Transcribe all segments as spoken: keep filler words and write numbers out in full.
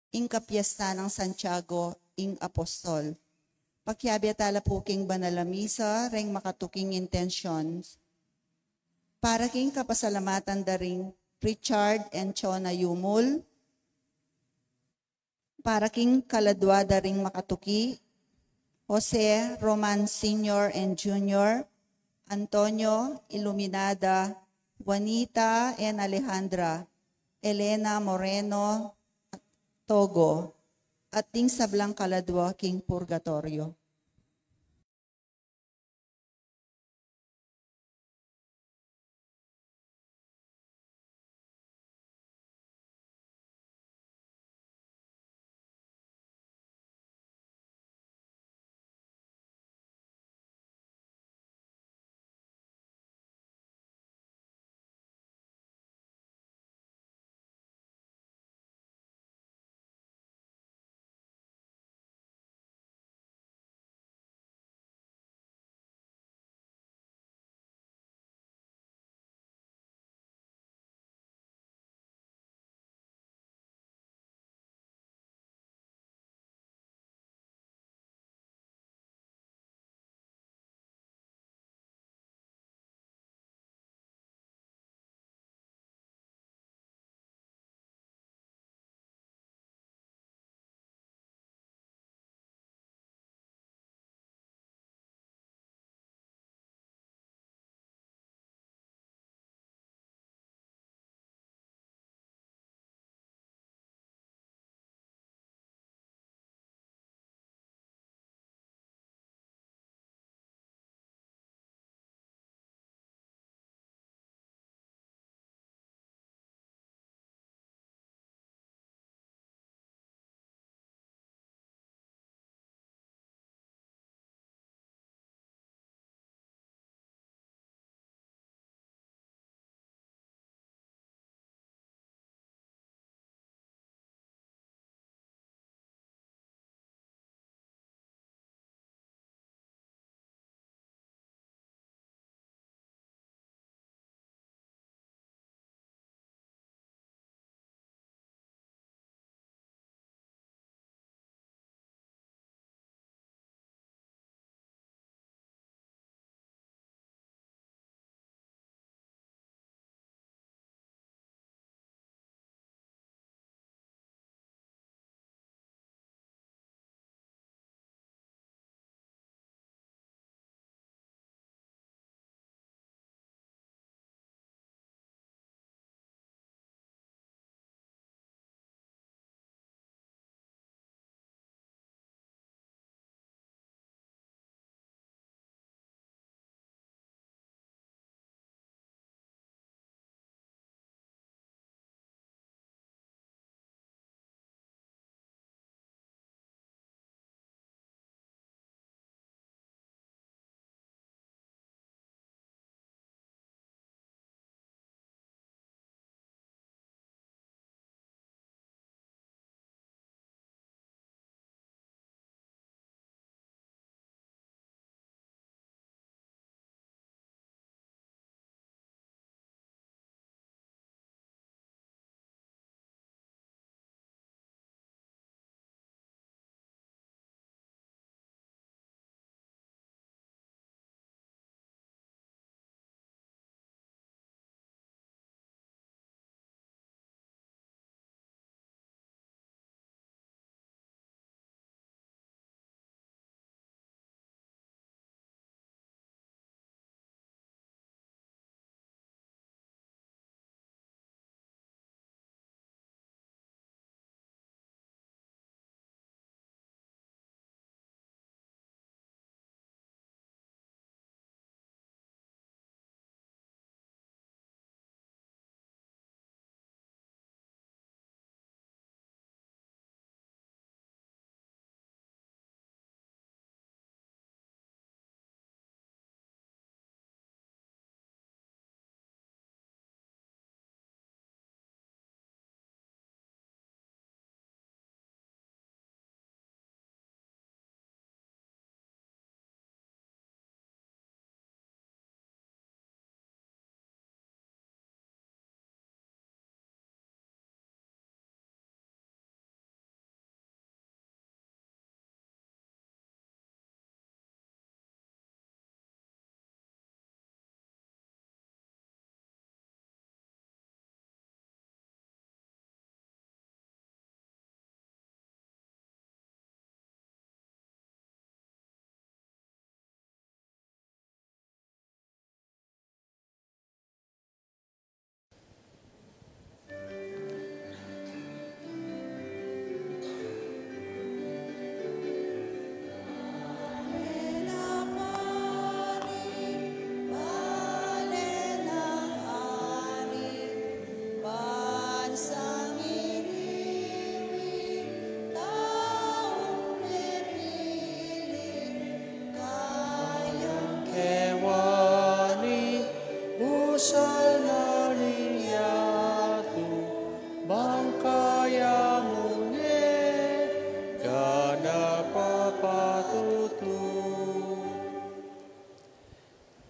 ing kapiestan nang Santiago ing Apostol. Pakiabe tala pu king banal a misa reng makatuking intensyon. Para king kapasalamatan da ring Richard and Chona Yumul, para king kaladua da ring makatuki, Jose Roman Senior and Junior, Antonio Iluminada, Juanita and Alejandra, Elena Moreno Togo, at ding sablang kaladua king purgatoryo.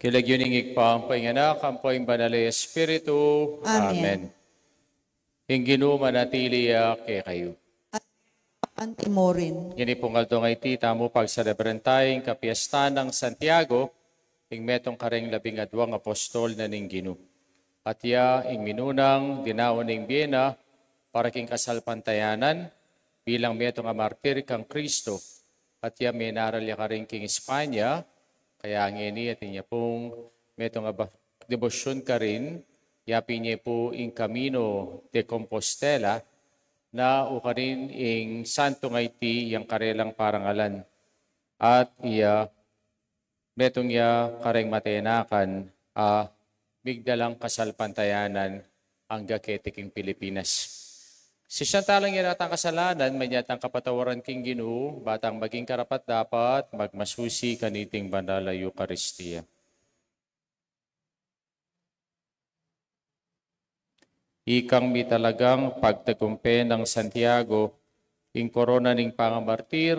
King lagyu ning Ibpa, ampo ing Anak, ampo ing Banal a Espiritu. Amen. Amen. Ing Ginu manatili ya kekayu. At antimo rin. Ngeni pung aldo ngeni tamu pagselebran taya ing kapiestan nang Santiago, ing metung kareng labing adwang apostol na ning Ginu. At iya ing minunang dinaun ning bie na para king kasalpantayanan bilang metung a martir kang Kristo. At iya menaral ya karin king Espanya, kaya ngeni atin ya pung metung a ba-, debosyun karin, yapin ye pu ing Camino de Compostela, na ukarin ing santu ngeni iti yang karelang parangalan. At iya metung ya kareng matenakan a migdalang kasalpantayanan angga keti king Pilipinas. Sisian tala ing iratang kasalanan, manyatang kapatawaran king Ginu, ba tang maging karapat-dapat magmasusi kaniting banal a Eukaristia. Ikang mitalagang pagtagumpe nang Santiago, ing korona ning pangamartir,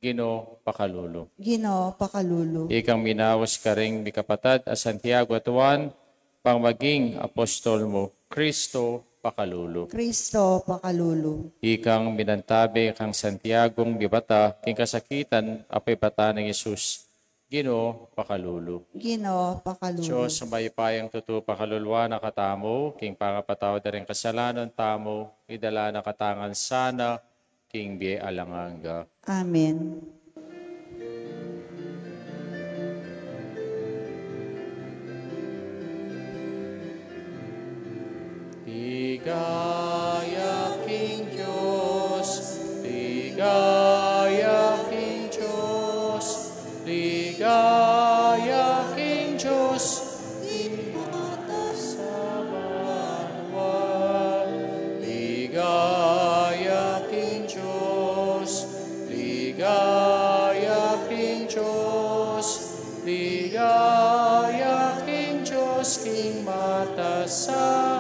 Ginu, pakalulu. Ginu, pakalulu. Ikang minaus karing mikapatad a Santiago at Juan, pang maging apostol mu, Kristo, pakalulu. Kristo, pakalulu. Ikang minantabe kang Santiagong mibata king kasakitan a pibata nang Jesus, Ginu, pakalulu. Ginu, pakalulu. Dios a mayupayang tutu, pakaluluan na katamu king pangapatawad da ring kasalanan tamu, idala na katamu ngan sana king bie alang angga. Amen. Ligaya king Dios, ligaya king Dios, ligaya king Dios, king mata sa banua. Ligaya king Dios, ligaya king Dios, ligaya king Dios, king mata sa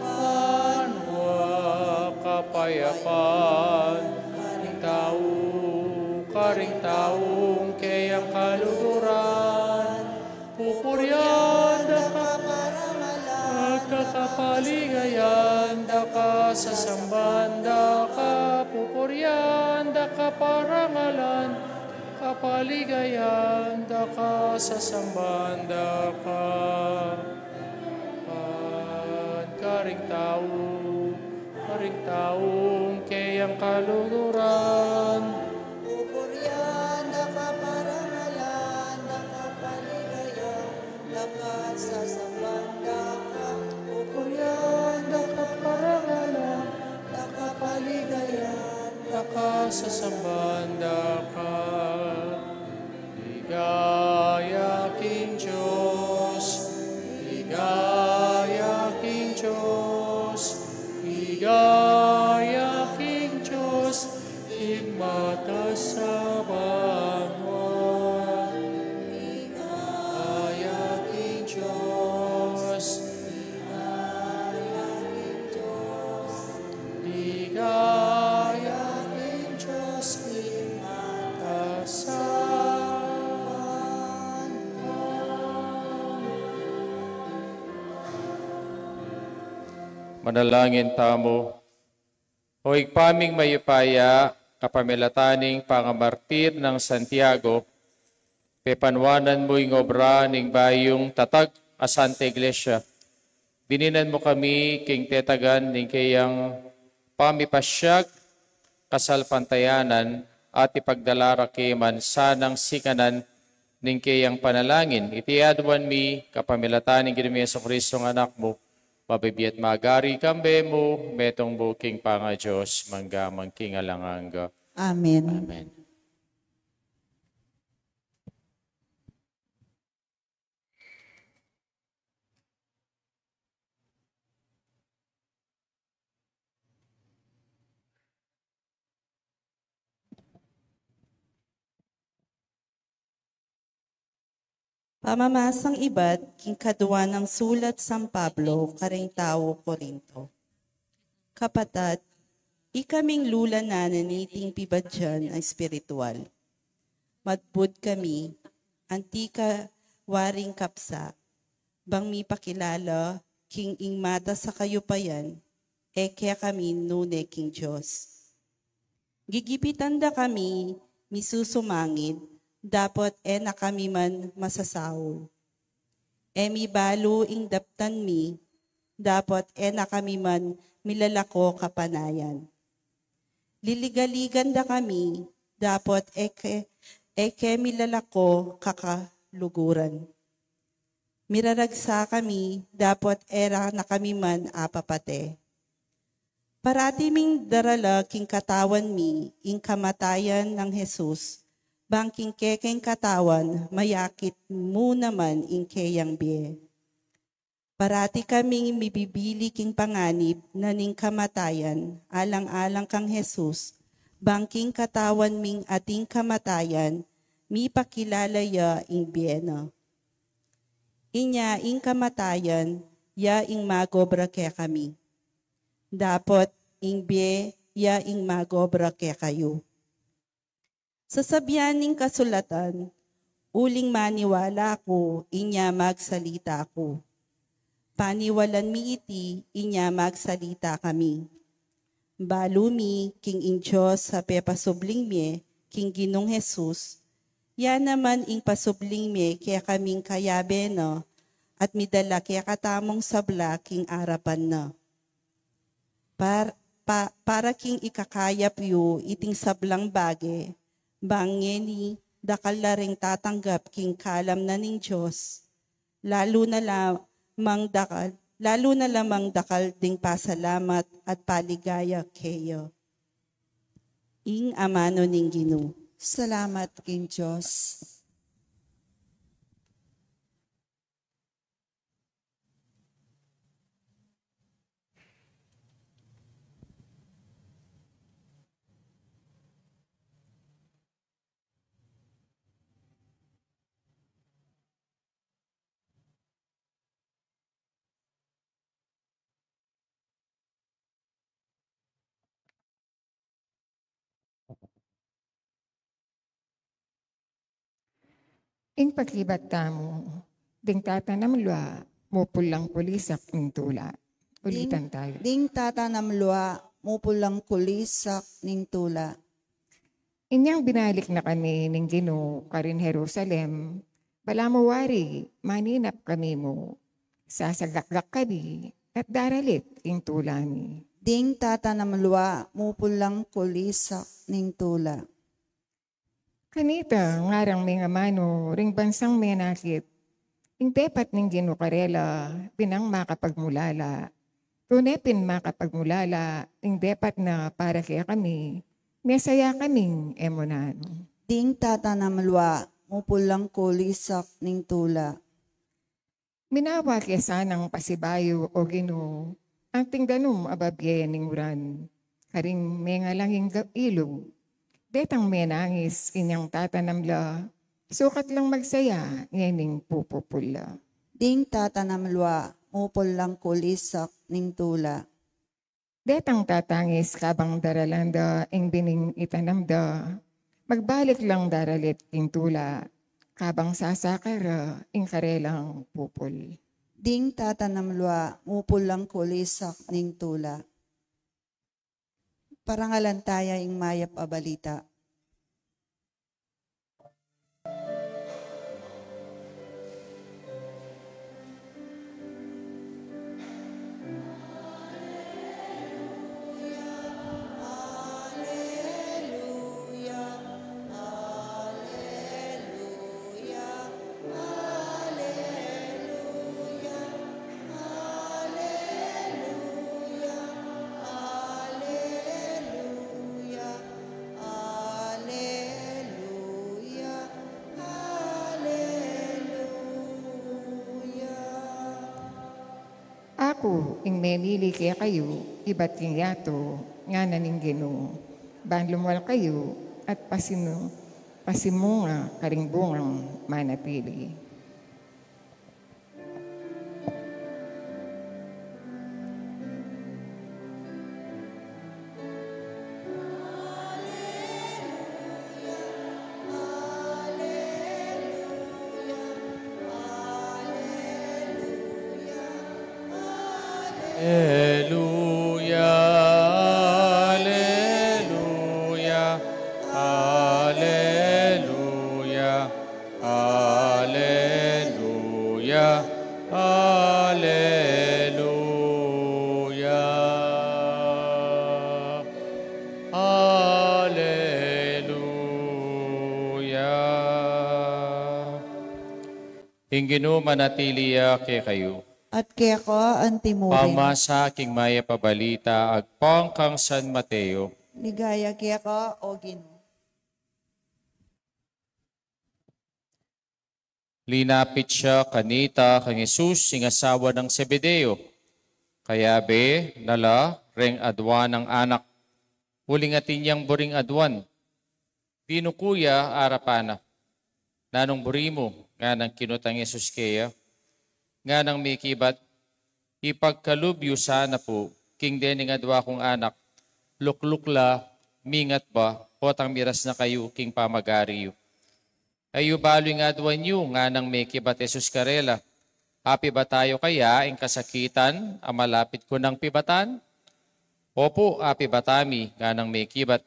banua. Kapayapan karing tau, karing taung keyang kaluguran. Pupurian da ka, parangalan da ka, paligayan da ka, sasamban da ka. Pupurian da ka, parangalan da ka, paligayan da ka, sasamban da ka. Pan karing tau, karing taung keyang kaluguran. Pupurian da ka, parangalan da ka, paligayan da ka, sasamban da ka. Pupurian da ka, parangalan da ka, paligayan da ka, sasamban da ka. Ligaya king Dios, ligaya king Dios, ligaya king Dios, king mata sa banua. Ligaya king Dios, ligaya king Dios, ligaya king Dios, king mata sa banua. Manalangin tamu. O Ibpa ming mayupaya, kapamilatan ning pangamartir nang Santiago, pepanuanan mu ing obra ning bayung tatag a Santa Iglesia. Dininan mu kami king tetagan ning keyang pamipasiag, kasalpantayanan, at ipagdala ra keman sanang sikanan ning keyang panalangin. Iti aduan mi kapamilatan ning Ginu ming Jesucristo a Anak mu, mabibie at magari kambe mu, metung bukang panga-Dios, mangga man king alang angga. Amen. Amen. Pamamasang ibat king kadua nang sulat San Pablo karing tau Corinto. Kapatad, ikaming lula na niting pibadian a espiritual. Matbud kami, anti ka waring kapsa, bang mipakilala king ing matas a kayupayan, e kekami nune king Dios. Gigipitan da kami misusumangid, dapot e na kami man masasaul. E mi balu ing daptan mi, dapot e na kami man milalako kapanayan. Liligaligan da kami, dapot e ke, e ke milalako kakaluguran. Miraragsa kami, dapot e ra na kami man apapate. Parati ming darala king katawan mi ing kamatayan nang Jesus, bang king kekeng katawan mayakit mu naman ing keyang bie. Parati kaming mibibili king panganib na ning kamatayan, alang-alang kang Jesus, bang king katawan ming ating kamatayan, mipakilala ya ing bie na. Inya ing kamatayan, ya ing magobra kekami. Dapot ing bie, ya ing magobra kekayu. Sasabian ning kasulatan, uling maniwala ku, inya magsalita ku. Paniwalan mi iti, inya magsalita kami. Balu mi king ing Dios a pepasubling mie king Ginung Jesus, ya naman ing pasubling mie kekaming kayabe na, at midala kekatamung sabla king arapan na. Par-, pa-, para king ikakayap yu iting sablang bage, bang ngeni dakal la ring tatanggap king kalam na ning Dios, lalu na lamang dakal, lalu na lamang dakal ding pasalamat at paligaya keya. Ing amanu ning Ginu. Salamat king Dios. Ing pakibat tamu, ding tatanam lua, mupul lang kulisak ning tula. Ulitan tayu. Ding tatanam lua, mupul lang kulisak ning tula. Inyang binalik na kami ning Ginu karin Jerusalem, balamu wari, maninap kami mu. Sasagakgak kami, at daralit ing tula mi. Ding tatanam lua, mupul lang kulisak ning tula. Kanita, ngarang mengamanu ring bansang menakit, ing depat ning Ginu karela, binang makapagmulala. Tune pin makapagmulala, ing depat na para kekami, mesaya kaming e mu nanu. Ding tatanam lua, mupul lang kulisak ning tula. Minawa ke sanang pasibayu, O Ginu, anting danum a babie ning uran, karing mengalang ing ga-, ilug. Detang menangis inyang tatanam la, sukat lang magsaya ngening pupupul la. Ding tatanam lua, mupul lang kulisak ning tula. Detang tatangis kabang daralan da ing bining itanam da, magbalik lang daralit ing tula, kabang sasaka ra ing karelang pupul. Ding tatanam lua, mupul lang kulisak ning tula. Parangalan taya ing mayap a balita. Aleluya, aleluya, aleluya. Aku ing memili kekayu ibat king yatu, ngana ning Ginu, ban lumwal kayu at pasinu-, pasimunga karing bungang manatili. Aleluya. Ing Ginu manatili ya kekayu. At keka antimurin. Pamasa king mayap a balita agpang kang San Mateo. Ligaya keka, O Ginu. Linapit ya kanita kang Jesus ing asawa nang Zebedeo. Kayabe na la reng adua nang anak, uling atin yang buring aduan. Dinuku ya arapan na. Nanung buri mu? Nganang kinutang Jesus keya. Nganang mekibat, ipagkalub yu sana pu king dening adua kung anak, lukluk la, mingat ba, potang miras na kayu king pamagari yu. E yu balu ing aduan yu? Nganang mekibat Jesus karela. Apibata yu kaya ing kasakitan a malapit ku nang pibatan? Opu, apibata mi, nganang mekibat.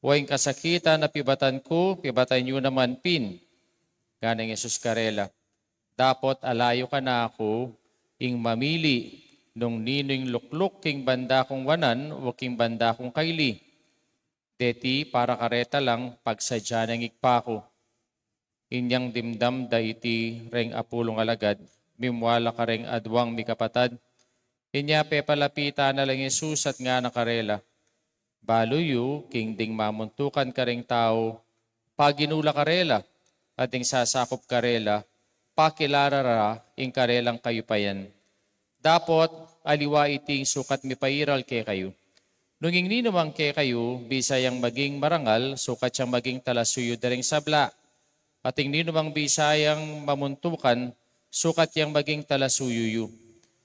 O ing kasakitan a pibatan ku, pibatan yu naman pin. Nganang Jesus karela, dapot ala yu kanaku ing mamili nung ninu ing lukluk king banda kung wanan o king banda kung kaili. Deti para kareta lang pagsadya nang Ibpa ku. Inyang dimdam da iti reng apulung alagad, mimwala kareng aduang mikapatad. Inya pepalapitan na lang Jesus at ngana karela, balu yu king ding mamuntukan kareng tau, paginu la karela, at ding sasakup karela, pakilala ra ing karelang kayupayan. Dapot aliwa iti ing sukat mi pairal kekayu. Nung ing ninumang kekayu bisa yang maging marangal, sukat yang maging talasuyu da ring sabla. At ing ninumang bisa yang mamuntukan, sukat yang maging talasuyu yu.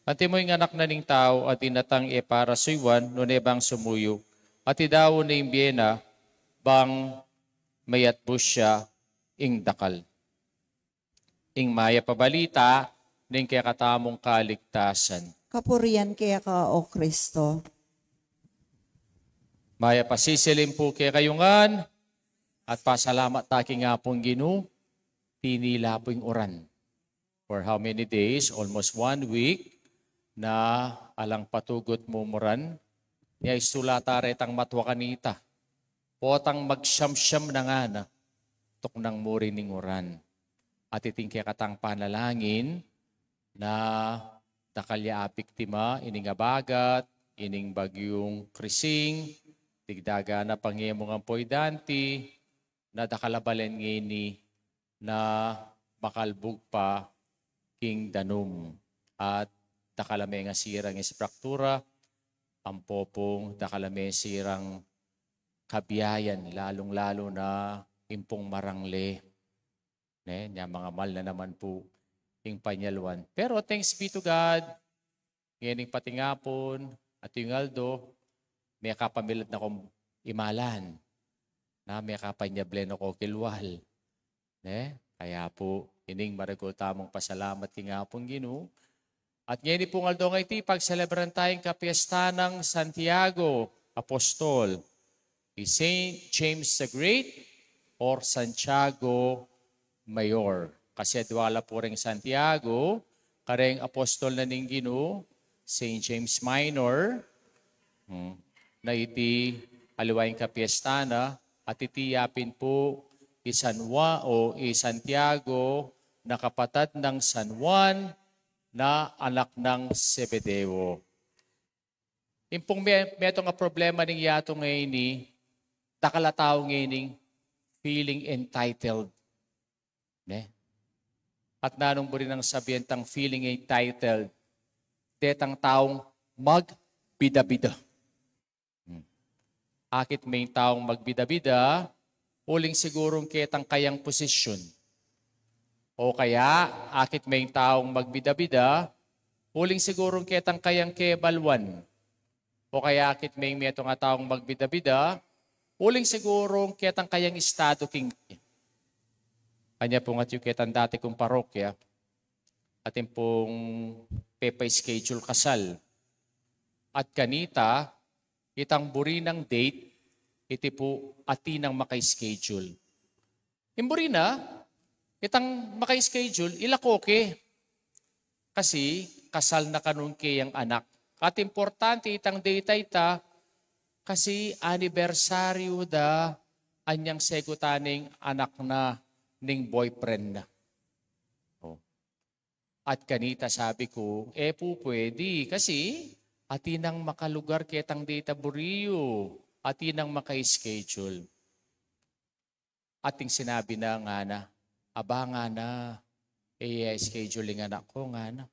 Antimo ing Anak na ning Tau a dinatang e para suyuan, nune bang sumuyu, at idaun ne ing bie na, bang mayatbus ya ing dakal. Ing mayap a balita ning kekatamung kaligtasan. Kapurian keka, O Kristo. Mayap a sisilim pu kekayu ngan, at pasalamat ta king Apung Ginu, tinila pu ing uran. For how many days? Almost one week na alang patugut mumuran. Nia istu la ta retang matua kanita. Potang magsiamsiam na ngana, tuknang murin ing uran. At iting kekatang panalangin na dakal ya abiktima ining abagat, ining bagyung Krising, digdagan na pangemungan pu i Dante, na dakal a balen ngeni na makalbug pa king danum. At dakal a mengasirang ispraktura, ampo pung dakal a mesirang kabiayan, lalung-lalu na ing pung marangle. Ne, nia mangamal na naman pu ing panyalwan. Pero thanks be to God, ngening patingapun, at ing aldo, mekapamilad na kung imalan, na mekapanyable na ko kilwal. Ne? Kaya pu, ining maragul tamung pasalamat king Apung Ginu. At ngeni pung aldo ngeni, pagselebran taya ing kapiestan nang Santiago Apostol, i Saint James the Great or Santiago Mayor. Kasi adua la pu reng Santiago, kareng apostol na ning Ginu, Saint James Minor, hmm, na iti aliwa ing kapiestan na, at iti ya pin pu i San Juan o i Santiago na kapatad nang San Juan na anak nang Zebedeo. Ing pung me-, metung a problema ning yatu ngeni, dakal a tau ngening feeling entitled. Ne? At nanung buri nang sabian tang feeling entitled? Detang taung magbida-bida. Hmm. Akit me ing taung magbida-bida, uling sigurung ketang kayang posisyon. O kaya, akit me ing taung magbida-bida, uling sigurung ketang kayang kebaluan. O kaya akit me ing metung a taung magbida-bida, uling sigurung ketang kayang estado king. Anya pung atyu ketang dati kung parokya, atin pung pepa-schedule kasal. At kanita, itang buri nang date, iti pu atin nang maka-schedule. Ing buri na, itang maka-schedule, ila koke. Kasi kasal na kanu ing keyang anak. At importante itang date a ita, Kasi anibersaryu da anyang segutan ning anak na, ning boyfriend na. O. At kanita sabi ku, e pu pwede, kasi atin nang makalugar ketang dita buri yu, atin nang maka-schedule. At ing sinabi na ngana, aba ngana, e, schedule ing anak ku ngana.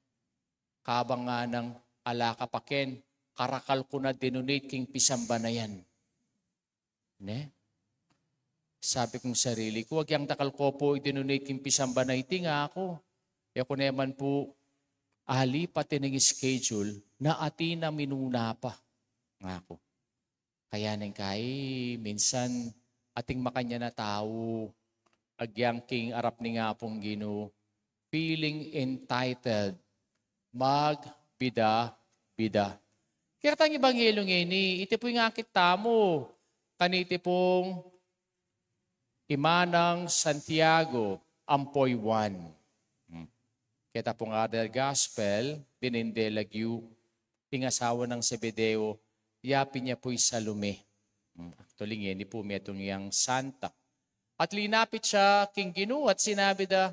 Kabang nganang ala ka pa ken, karakal ku na dinunit king pisamba na yan. Ne? Sabi kung sarili ku, agyang dakal ku pu idinunit king pisamba na iti ngaku. E ku naman pu alipat ining schedule na atin na minuna pa ngaku. Kaya neng kai, minsan ating makanyan a tau, agyang king arap ning Apung Ginu, feeling entitled, magbida-bida. Kaya katang ebanghelyo ngeni, iti pu ing akit tamu, kaniti pung imanang Santiago, ampo i Juan. Hmm. Keta pung other gospel, bininde lagyu ing asawa nang Zebedeo, yapin ya pu i Salome. Hmm, actually, ngeni pu metung yang santa. At linapit ya king Ginu at sinabi da,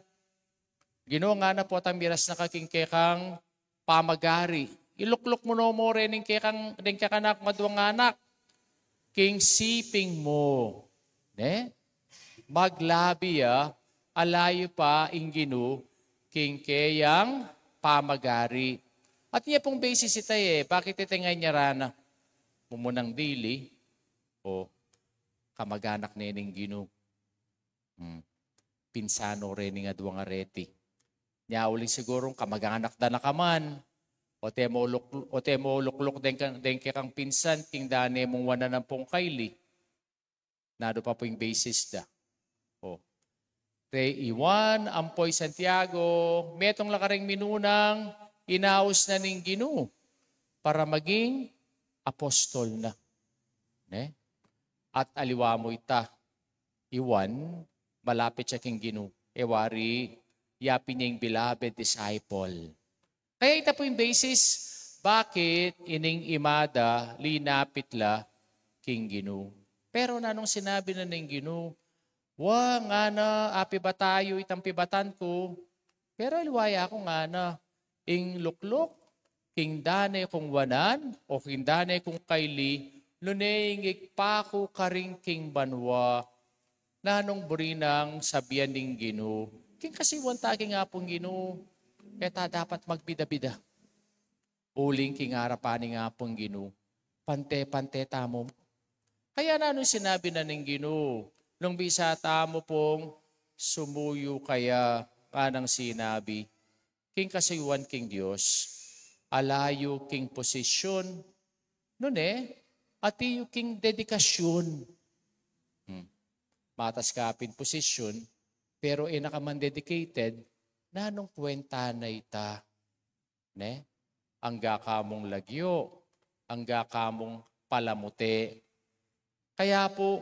Ginu, ngana potang miras na ka king kekang pamagari. Ilukluk mu no mu reng kekang, reng kekang anak, maduang anak, king siping mu. Ne? Maglabi ya, ala yu pa ing Ginu king keyang pamagari. At nya pung basis ita e, bakit ita nga inyara na? Mumunang dili, o kamag-anak ne ning Ginu. Hmm. Pinsan no reng aduang areti. Nya uling sigurung kamag-anak da na ka man. O te mu luk-, o te mu lukluk deng kang, deng kekang pinsan, king dane mung wanan ampong kaili. Nanu pa pu ing basis da? O. Reng i Juan, ampo i Santiago, metung la kareng minunang inaus na ning Ginu para maging apostol na. Ne? At aliwa mu ita, i Juan, malapit ya king Ginu. E wari, yapin ya ing beloved disciple. Kaya ita pu ing basis, bakit ining ima da linapit la king Ginu. Pero nanung sinabi na ning Ginu, wa, ngana, apibata yu itang pibatan ku. Pero aliwa ya ku ngana, ing lukluk king dane kung wanan, o king dane kung kaili, nune ing igpaku karin king banua. Nanung buri nang sabian ning Ginu? King kasiwan ta king Apung Ginu, e ta dapat magbida-bida. Uling king arapan ning Apung Ginu, pante-pante tamu. Kaya nanung sinabi na ning Ginu, nung bisa tamu pung sumuyu kaya, nganang sinabi, king kasiwan king Dios, ala yu king posisyun, nune, atiu king dedikasyun. Hmm. Matas ka pin posisyun, pero e na ka man dedicated, nanung kwenta na ita? Ne? Angga ka mung lagyu, angga ka mung palamute. Kaya pu,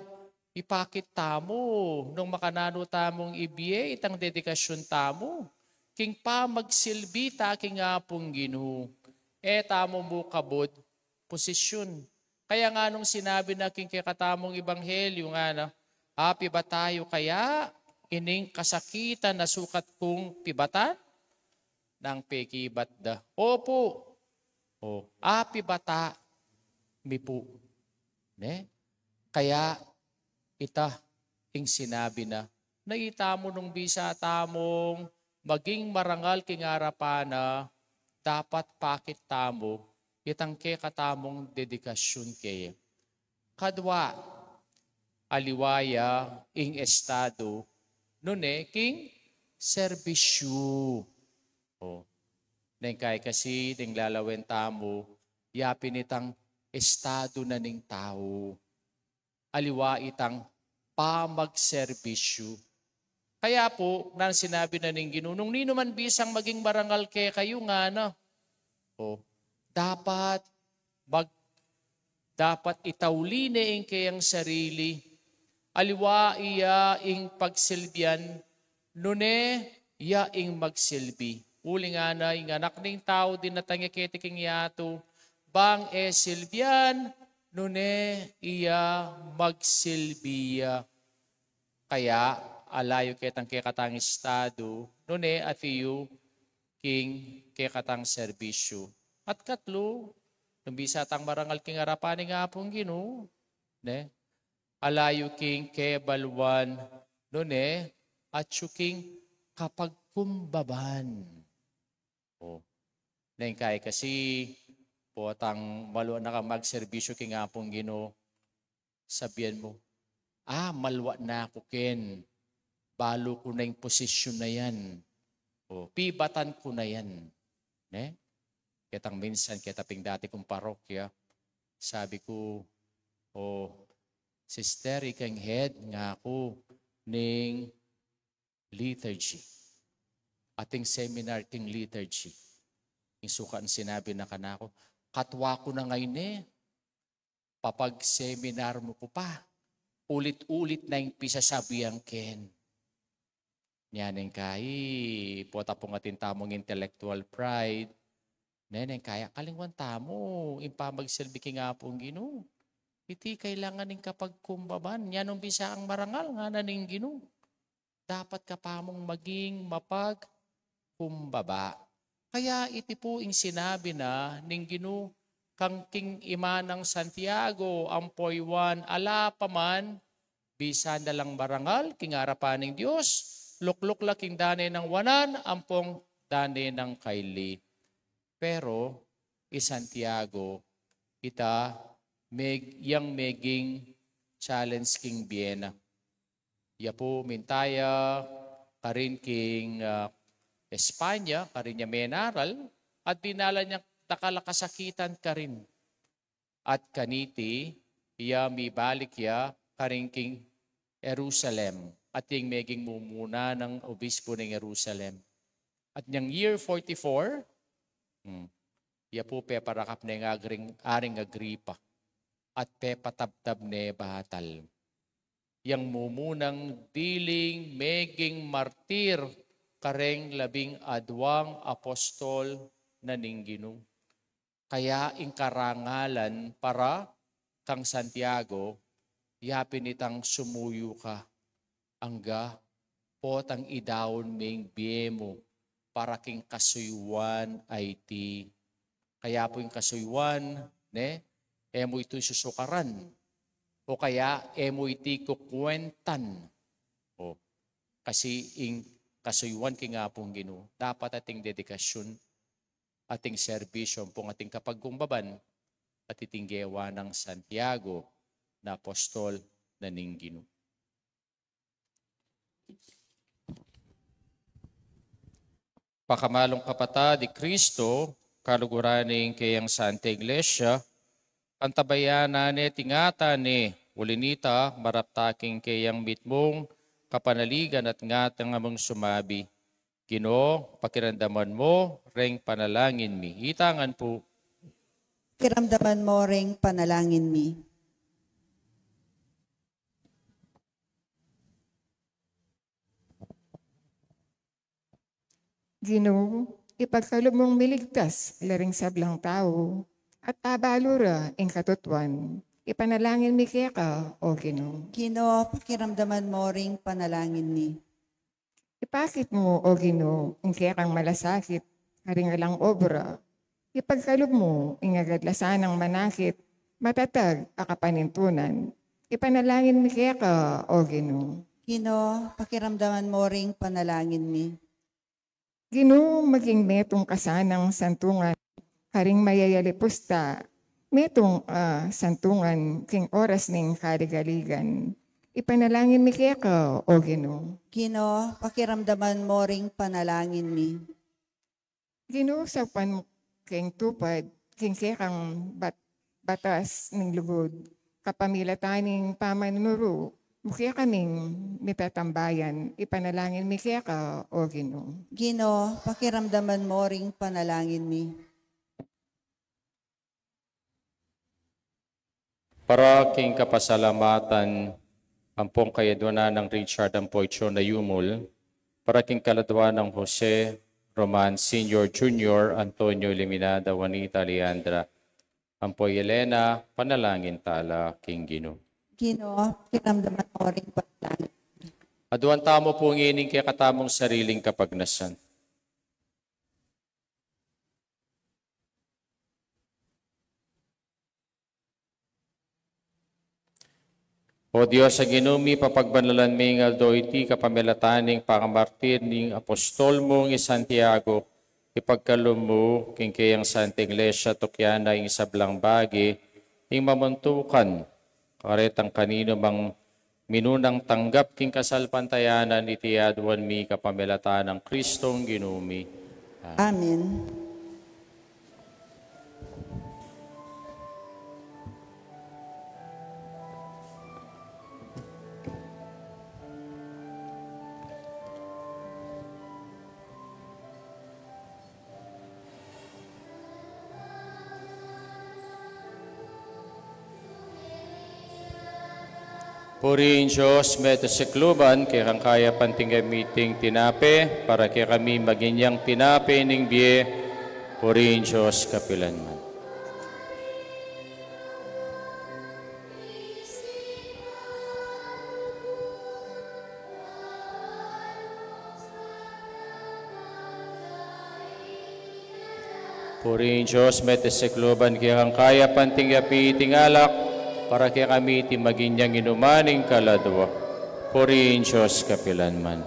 ipakit tamu, nung makananu tamung ibie itang dedikasyun tamu king pamagsilbi ta king Apung Ginu. E tamu mu kabud posisyun. Kaya nganung sinabi na king kekatamung ebanghelyu ngana, apibata yu kaya ining kasakitan a sukat kung pibatan? Nang pekibat da, opu. O, apibata mi pu. Ne? Kaya ita ing sinabi na, na itamu nung bisa tamung maging marangal king arapan na, dapat pakit tamu itang kekatamung dedikasyun kaya. Kadwa, aliwa ya ing estadu, nune king serbisyu. O, neng kai kasi, neng lalawen tamu, yapin itang estadu na ning tau. Aliwa itang pamagserbisyu. Kaya pu, nanu ing sinabi na ning Ginu, nung ninu man bisang maging marangal kekayu ngana, o, dapat mag-, dapat itauli ne ing keyang sarili. Aliwa iya ing pagsilbian, nune iya ing magsilbi. Uling ngana, ing Anak ning Tau dinatang ya keti king yatu, bang e silbian, nune iya magsilbi ya. Kaya ala yu ketang kekatang estadu, nune atiu king kekatang serbisyu. At katlu, nung bisa tang marangal king arapan ning Apung Ginu, ne? Ala yu king kebaluan, nune atyu king kapagkumbaban. O, neng kaya kasi, potang malwa na kang magserbisyu king Apung Ginu, sabian mu, "Ah, malwa na ku ken. Balu ku na ing posisyun na yan. O, pibatan ku na yan." Ne? Ketang minsan, keta ping dati kung parokya, sabi ku, "O, sister, ikang head ngaku ning liturgy. Ating seminar king liturgy." Ing sukat sinabi na kanaku, "Katwa ku na ngeni, papag-seminar mu ku pa. Ulit-ulit na ing pisasabian ken." Nya neng kai, pota pung atin tamung intellectual pride. Ne, neng kaya, kalingwan tamu ing pamagsilbi king Apung Ginu. Iti kailangan ning kapagkumbaban. Nya nung bisa kang marangal, ngana ning Ginu, dapat ka pa mung maging mapagkumbaba. Kaya iti pu ing sinabi na ning Ginu kang king ima nang Santiago, ampo i Juan, ala pa man, bisa na lang marangal king arapan ning Dios, lukluk la king dane nang wanan ampong dane nang kaili. Pero i Santiago, ita meg-, yang meging challenge king bie na. Ya pu, minta ya karin king, ah, Espanya, karin ya menaral, at dinala neng dakal a kasakitan karin. At kaniti, ya mibalik ya karin king Jerusalem, at yang meging mumuna nang obispo ning Jerusalem. At nyang year forty-four, hmm, ya pu peparakap ne ing agring-, Aring Agripa, at pepatabtab ne batal. Yang mumunang diling meging martir kareng labing adwang apostol na ning Ginu. Kaya ing karangalan para kang Santiago, ya pin itang sumuyu ka, angga potang idaun me ing bie mu para king kasuyuan a iti. Kaya pu ing kasuyuan, ne, e mu iti susukaran, o kaya e mu iti kukuwentan. O, kasi ing kasuyuan king Apung Ginu, dapat ating dedikasyun, ating serbisyu ampong ating kapagkumbaban, at iting gewa nang Santiago na apostol na ning Ginu. Pakamalung kapatad i Kristo, kaluguran ning keyang Santa Iglesia, antabayanan ne, tingatan ne, uli nita, marapta king keyang mitmung kapanaligan at ngatang amung sumabi, Ginu, pakiramdaman mu reng panalangin mi. Itangan pu. Pakiramdaman mu reng panalangin mi. Ginu, ipagkalub mung miligtas la ring sablang tau, at abalu ra ing katutuan. Ipanalangin mi keka, o Ginu. Ginu, pakiramdaman mu ring panalangin mi. Ipakit mu, o Ginu, ing kekang malasakit karing alang obra. Ipagkalub mu ing agad la sanang manakit, matatag a kapanintunan. Ipanalangin mi keka, o Ginu. Ginu, pakiramdaman mu ring panalangin mi. Ginu, maging metung ka sanang santungan karing mayayalipusta, metung, ah, santungan king oras ning kaligaligan. Ipanalangin mi keka, o Ginu. Ginu, pakiramdaman mu ring panalangin mi. Ginu, saupan mu king tupad king kekang bat-, batas ning lugud, kapamilatan ning pamanuru mu kekaming mitatambayan. Ipanalangin mi keka, o Ginu. Ginu, pakiramdaman mu ring panalangin mi. Para king kapasalamatan ampong kayadwanan nang Richard ampo i Chona Yumul, para king kaladwa nang Jose Roman Senior, Junior, Antonio Eliminada, Juanita Leandra, Ampo i Elena, panalangin tala king Ginu. Ginu, pakiramdaman mu ring panalangin. Aduan tamu pu ngening kekatamung sariling kapagnasan. O Dios a Ginu mi, papagbanalan me ing aldo iti kapamilatan ning pangamartir ning apostol mung i Santiago, ipagkalub mu king keyang Santa Iglesia tukyan na ing sablang bage, ing mamuntukan karetang kaninu mang minunang tanggap king kasalpantayanan. Iti aduan mi kapamilatan nang Kristong Ginu mi. Amen. Amen. Purihin Dios, meto sikluban, kekang kayapan tinggap mi iting tinape, para kekami maging yang tinape ning bie. Purihin Dios kapilanman. Purihin Dios, meto sikluban, kekang kayapan tinggap mi iting alak, para kekami iti maging yang inuman ning kaladua. Purihin Dios kapilanman.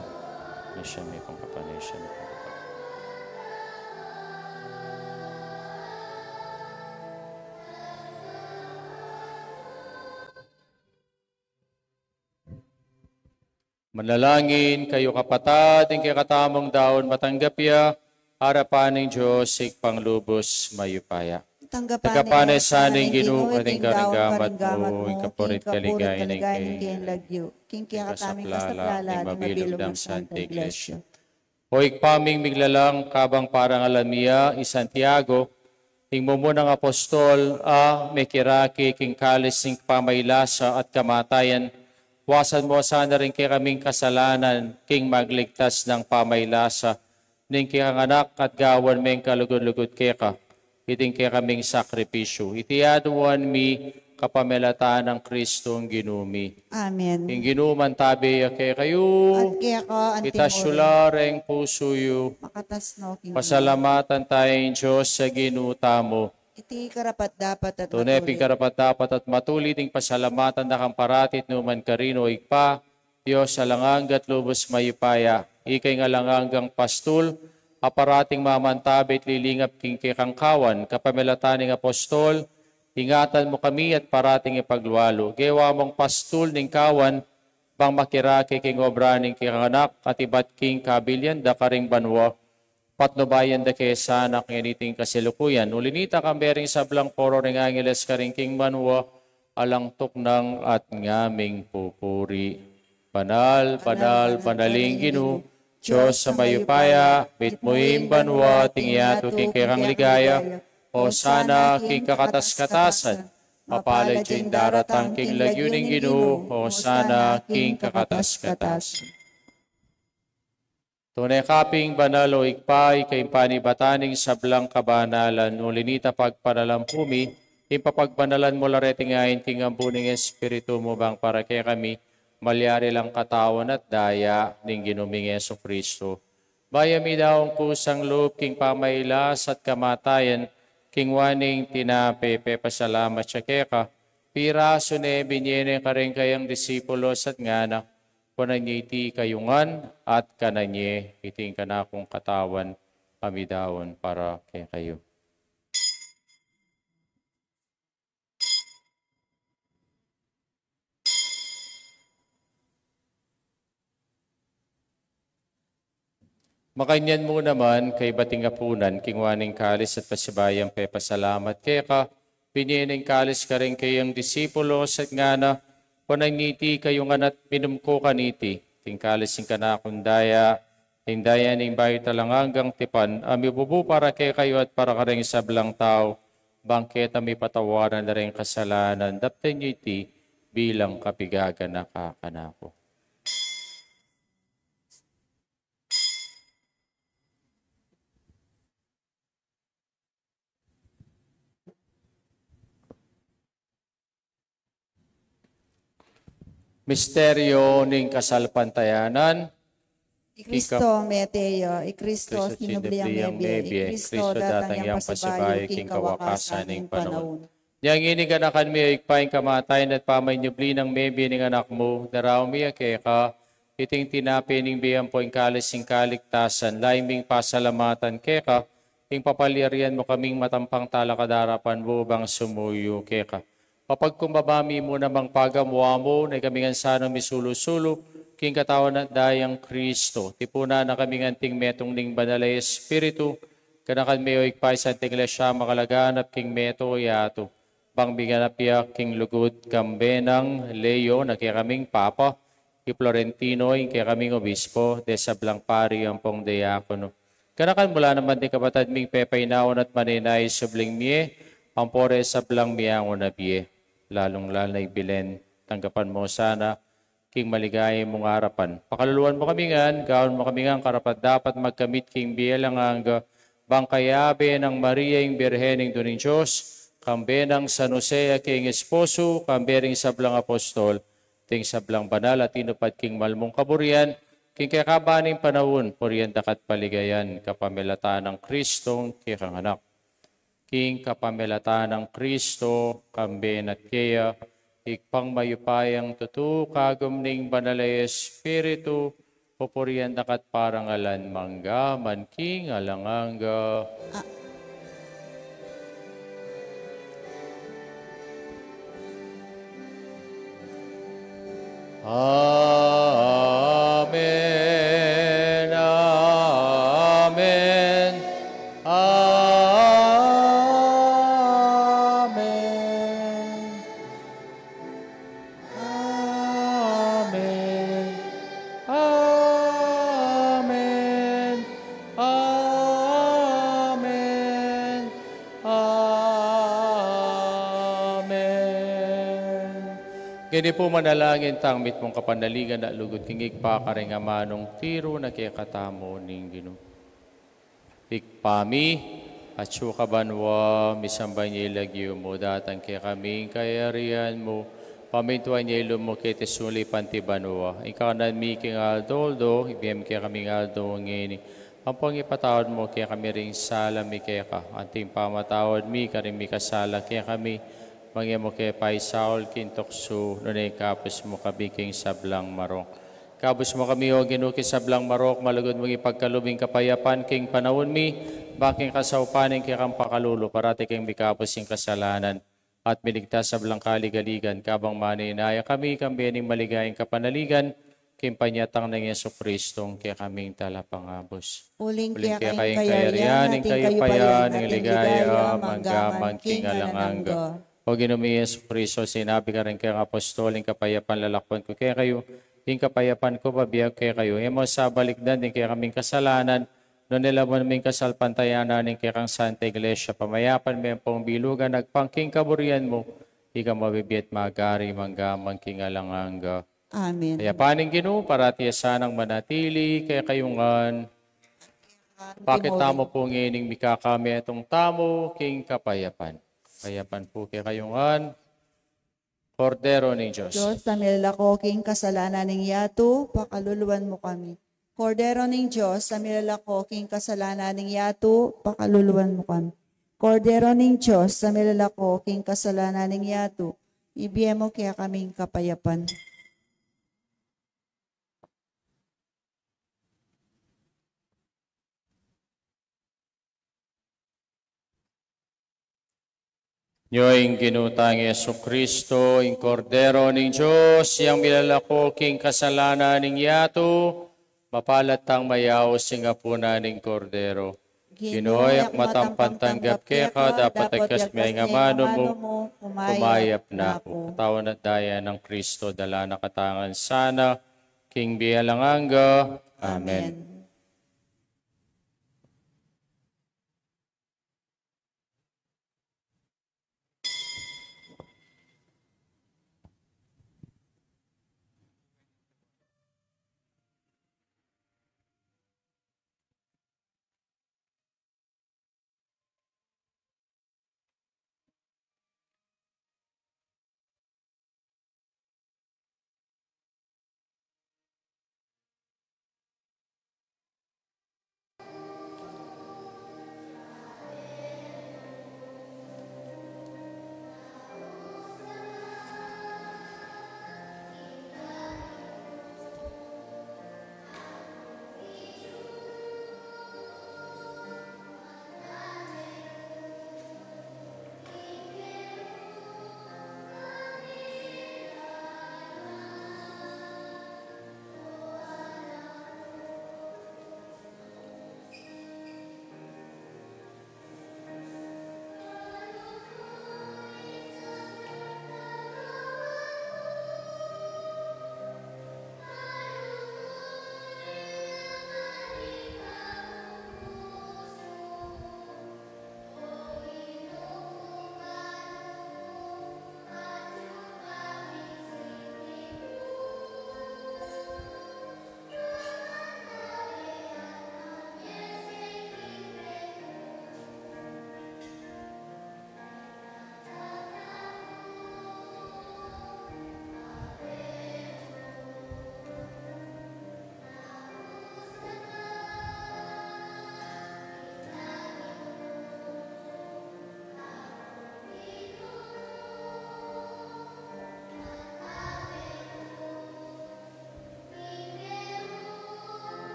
Siya mi pang kapanisya mi pang kapanisya. Manalangin kayu, kapatad, ing kekatamung daun matanggap ya arapan ning Dios Ibpang lubus mayupaya. Tanggapan ne sana ning Ginu karing gamat mu, ing kapurian at kaligayan ning kayang lagyu, king kekatamung kasaplalan ning mabilug nang Santa Iglesia. O Ibpa ming miglalang, kabang parangalan mi ya i Santiago, ing mumunang apostol a mekirake king kalis ning pamailasa at kamatayan, wasan mu sana ring kekaming kasalanan king magligtas nang pamailasa ning kekang Anak at gawan meng kalugud-lugud keka iting kekaming sakripisyu. Iti aduan mi kapamilatan nang Kristong Ginu mi. Amen. Ing Ginu mantabe ya kekayu. At keka anti mu rin. Itas yu la reng pusu yu. Makatas no king Ginu. Pasalamatan taya ing Dios a Ginu tamu. Iti karapat-dapat at matulid. Tune pin karapat-dapat at matulid ing pasalamatan da kang parati at nukarin man, O Ibpa, Dios alang angga at lubus mayupaya. Ika ing alang anggang pastul a parating mamantabe at lilingap king kekang kawan kapamilatan ning apostol, ingatan mu kami at parating ipaglualu. Gewa mung pastul ning kawan, bang makirake king obra ning kekang Anak at ibat king kabilian da karing banua, patnubayan da ke sana kaniting kasilukuyan. Uli nita, kambe ring sablang koro ring angeles karing king banua, alang tuknang at ngaming pupuri: Banal, banal, banal ing Ginu, Dios a mayupaya, mitmu ing banua at ing yatu king kekang ligaya. Hosana king kakatas-katasan. Mapalad ya ing daratang king lagyu ning Ginu. Hosana king kakatas-katasan. Tune ka pin banal, O Ibpa, ika ing panibatan ning sablang kabanalan. Uli nita, pagpanalan pu mi ing papagbanalan mu la reting ain king ambu ning Espiritu mu, bang para kekami malyari lang katawan at daya ning Ginu ming Jesucristo. Bayu mi daun kusang lub king pamailas at kamatayan, kinua ne ing tinape, pepasalamat ya keka, pirasu ne, binie ne karing kayang disipulos at ngana: Kuanan ye iti kayu ngan at kanan ye, iti ing kanakung katawan a midaun para kekayu. Makanyan mu naman, kaybat ning apunan, kinua ne ing kalis at pasibayu yang pepasalamat keka, binie ne ing kalis karing kayang disipulos at ngana: Kuanan ye iti kayu ngan at minum ko kaniti, iti ing kalis ning kanakung daya, ing daya ning bayu at alang anggang tipan, a mibubu para kekayu at para karing sablang tau, bang keta mipatawaran la ring kasalanan. Daptan ye iti bilang kapigaganaka kanaku. Misteryo ning kasalpantayanan. I Kristo mete ya, i Kristo sinubli yang mebie, i Kristo datang yang pasibayu king kawakasan ning panaun. Inya ngeni ganakan mi, o Ibpa, ing kamatayan at pamanyubli nang mebie ning Anak mu, daraun mi ya keka iting tinape ning bie ampo ing kalis ning kaligtasan, lalu ming pasalamatan keka ing papalyarian mu kaming matampang talakad king arapan mu bang sumuyu keka. Papagkumbaba mi mu namang pagamu-amu na ikami ngan sanang misulu-sulu king katawan at dayang Kristo. Tipunan na kami ngan anting metung ning Banal a Espiritu, ganakan me, o Ibpa, ing Santa Iglesia makalaganap king mabilug a yatu, bang miganap ya king lugud, kambe nang Leo na kekaming Papa, i Florentino ing kekaming Obispo, deng sablang pari ampong diakono. Ganakan mu la naman ding kapatad ming pepainawa at manenaya king subling mie, ampo reng sablang miangu na bie, lalung-lalu na i Belen. Tanggapan mu sana king maligaya mung arapan. Pakaluluan mu kami ngan, gawan mu kami ngan karapat-dapat magkamit king bie alang angga, bang kayabe nang Maria ing Birhen, Indu ning Dios, kambe nang San Jose a king esposo, kambe ring sablang apostol, ding sablang banal a tinupad king mal mung kaburian, king kekaban ning panaun, purian da ka at paligayan, kapamilatan nang Kristong kekang Anak. King kapamilatan nang Kristo, kambe na at keya, Ibpang mayupayang tutu, kagum ning Banal a Espiritu, pupurian da ka at parangalan mangga man king alang angga. Amen, amen, amen. Amen. Amen. Amen. Amen. Ngeni pu manalangin tang mitmung kapanaligan a lugud king Ibpa karing amanung tiru na kekatamu ning Ginu. Ibpa mi, atsu ka banua, misamban ya ing lagyu mu, datang kekami ing kayarian mu, pamintuan ya ing lub mu keti sulip anti banua. Ing kakanan mi king aldo-aldo, ibie mu kekami king aldo ngeni. Ampon ipatawad mu kekami ring sala mi keka, anti ing pamamatawad mi karing mikasala kekami. Manga e mu ke paisaul king tuksu, nune ikabus mu kami king sablang marok. Ikabus mu kami, O Ginu, king sablang marok, malugud mung ipagkalub ing kapayapan king panaun mi, bang king kasaupan ning kekang pakalulu, parati kaming mikabus king kasalanan, at miligtas king sablang kaligaligan, kabang manenaya kami kambe ning maligayang kapanaligan, king panyatang nang Jesucristong kekaming Talapangabus. Uling keka ing kayarian, ing kayupayan, ing ligaya, mangga man king alang angga. O Ginu ming Jesucristo, sinabi mu karing kekang apostol, ing kapayapan lalakwan ku kekayu, ing kapayapan ku bibie ku kekayu. E mu sa balikdan ding kekaming kasalanan, nune labuan mu ing kasalpantayanan ning kekang Santa Iglesia, pamayapan me ampong bilugan agpang king kaburian mu, ika mabibie at magari mangga man king alang angga. Amen. Kayapan ning Ginu, parati ya sanang manatili kekayu ngan. Pakit tamu pu ngening mikakametung tamu king kapayapan. Kayapan pu kekayu ngan. Kordero ning Dios. Dios a milalako king kasalanan ning yatu, pakaluluan mu kami. Kordero ning Dios a milalako king kasalanan ning yatu, pakaluluan mu kami. Kordero ning Dios a milalako king kasalanan ning yatu, ibie mu kekami ing kapayapan. Nyo ing Ginu tang Jesucristo, ing Kordero ning Dios, yang milalako king kasalanan ning yatu, mapalad tang mayaus ing apunan ning Kordero. Ginu, e ku matampan tanggap keka, dapot agkas me ing amanu mu, kumayap na ku. Katawan at daya nang Kristo, dalan na katamu ngan sana king bie alang angga. Amen. Amen.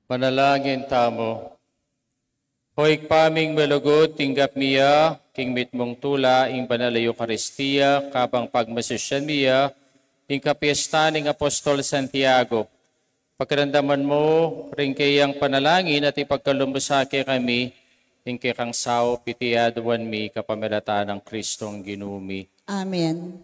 Manalangin tamu. O Ibpa ming malugud, tinggap mi ya king mitmung tula ing Banal a Eukaristia, kabang pagmasusyan mi ya ing kapiestan ning Apostol Santiago. Pakiramdaman mu ring kayang panalangin at ipagkalub mu sa kekami ing kekang saup, iti aduan mi kapamilatan nang Kristong Ginu mi. Amen.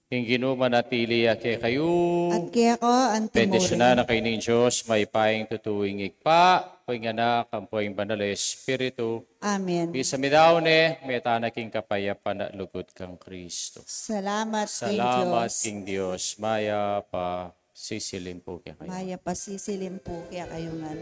Ing Ginu manatili ya kekayu. At keka antimurin. Bendisyunan na kayu ning Dios, mayupayang tutu, ing Ibpa, ampo ing Anak, ampo ing Banal a Espiritu. Amen. Bisa mi daun ne, mete na king kapayapan at lugud kang Kristo. Salamat king Salamat Dios. King Dios, mayap a sisilim pu kekayu. Mayap a sisilim pu kekayu ngan.